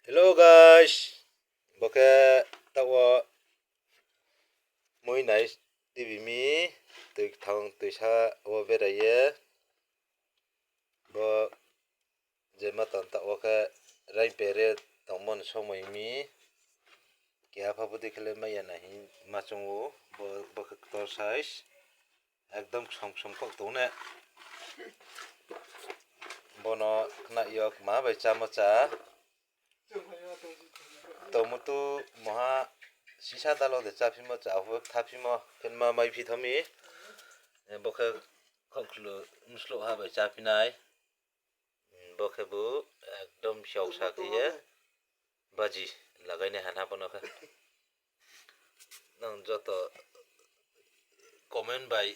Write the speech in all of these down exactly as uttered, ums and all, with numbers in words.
Hello guys, bo khe taoh wo mui nai tibi mi, tui kthang tuisa wo berai ye, bo je ma tang taoh wo khe raing pere tongmo ni somoi mi, keha pha bodei khe le mai ya na hing ma choung ou, bo, bo khe ktor size, ekdom ksom ksom khaoh tong ne. Bono khna yo kma bai chámo chá. Tongmutu moha sisa dalo de cháphimo chá, abo thaphimo khe ma maiphi tho mi. Bo khe khaohkhlu msloh ha bai cháphi nai. Bo khe bo ekdom siaosa khe ye baji lagai nai ha na bono khe. Nang joto comment bai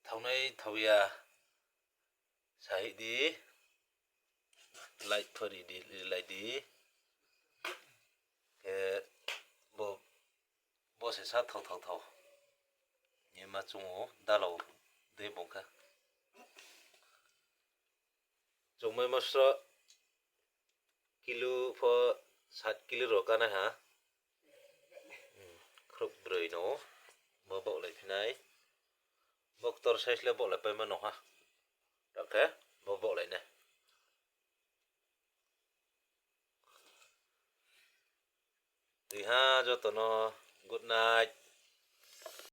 thaonai thao ya sa hih di, like pho ri di, rilai di. Khe bo, bo se sa thao thao thao. Ye ma choung ou dalo dei bung khe. Chungmaimo sroh kilo pho sat kilo ro kanai ha. Khrouh broi no bo baohlai phi nai. Bo ktor size le baohlai paimo no ha. Rao khe bo baohlai nai. Tui ha joto no good night.